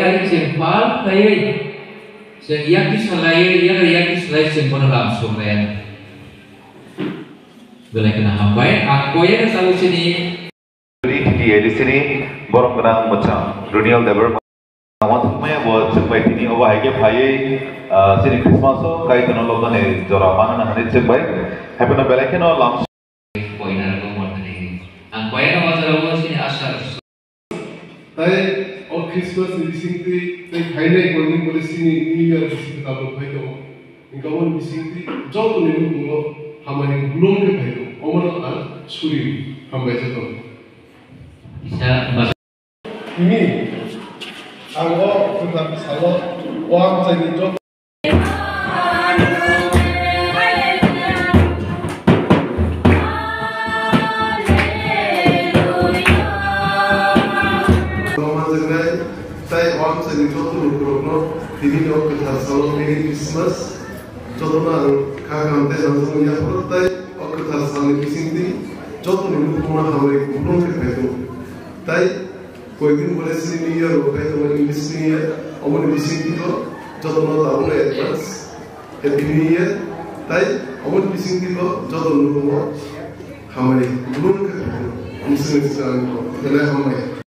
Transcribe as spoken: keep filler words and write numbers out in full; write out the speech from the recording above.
Chwng pal khlaiwi, chwng yakti salaiwi, yano yakti salai chwng bono lam sumlaiya. Belai kheno hambai, ang koyeno tabuk chini T T A D C ni borom gwnang mwchang Runiel Debbarma. Tamo thangmaya bo chwng bai tini obo hai khe phaiwi, ah, chini Christmas o Kaitorno lobnani jora manna hwnwi chwng bai. Hapheno belai kheno lam Koinargo mornani. Ang koyano wajarabo chini asar. Tai o Christmas ni bisingtwi tai phainai koinwi bole chini New Year bisingtwi tabuk phai tongo. Hingke omo ni bisingtwi joto ni nukhungo hambai ni blung khe phai tongo. Omono ang suri hambai joto. Isa Tini ang o kwthar salo o amchaini joto Manjaknai tai o amchaini joto lukurokno tini o kwthar salo Merry Christmas. Jotono ang kha kaham tei hamjakmani yapharo tei o kwthar salni bisingtwi jotoni nukhungno hambai kupulung khe phai tongo. Tai koikni bole chini New Year rok phai tongo, English New Year, omoni bisingtwi bo jotono tabukno advance Happy New Year. Tai omoni bisingtwi bo jotoni nukhungo hambai kupulung khe phai tongo. Omsini swkang belai hambai.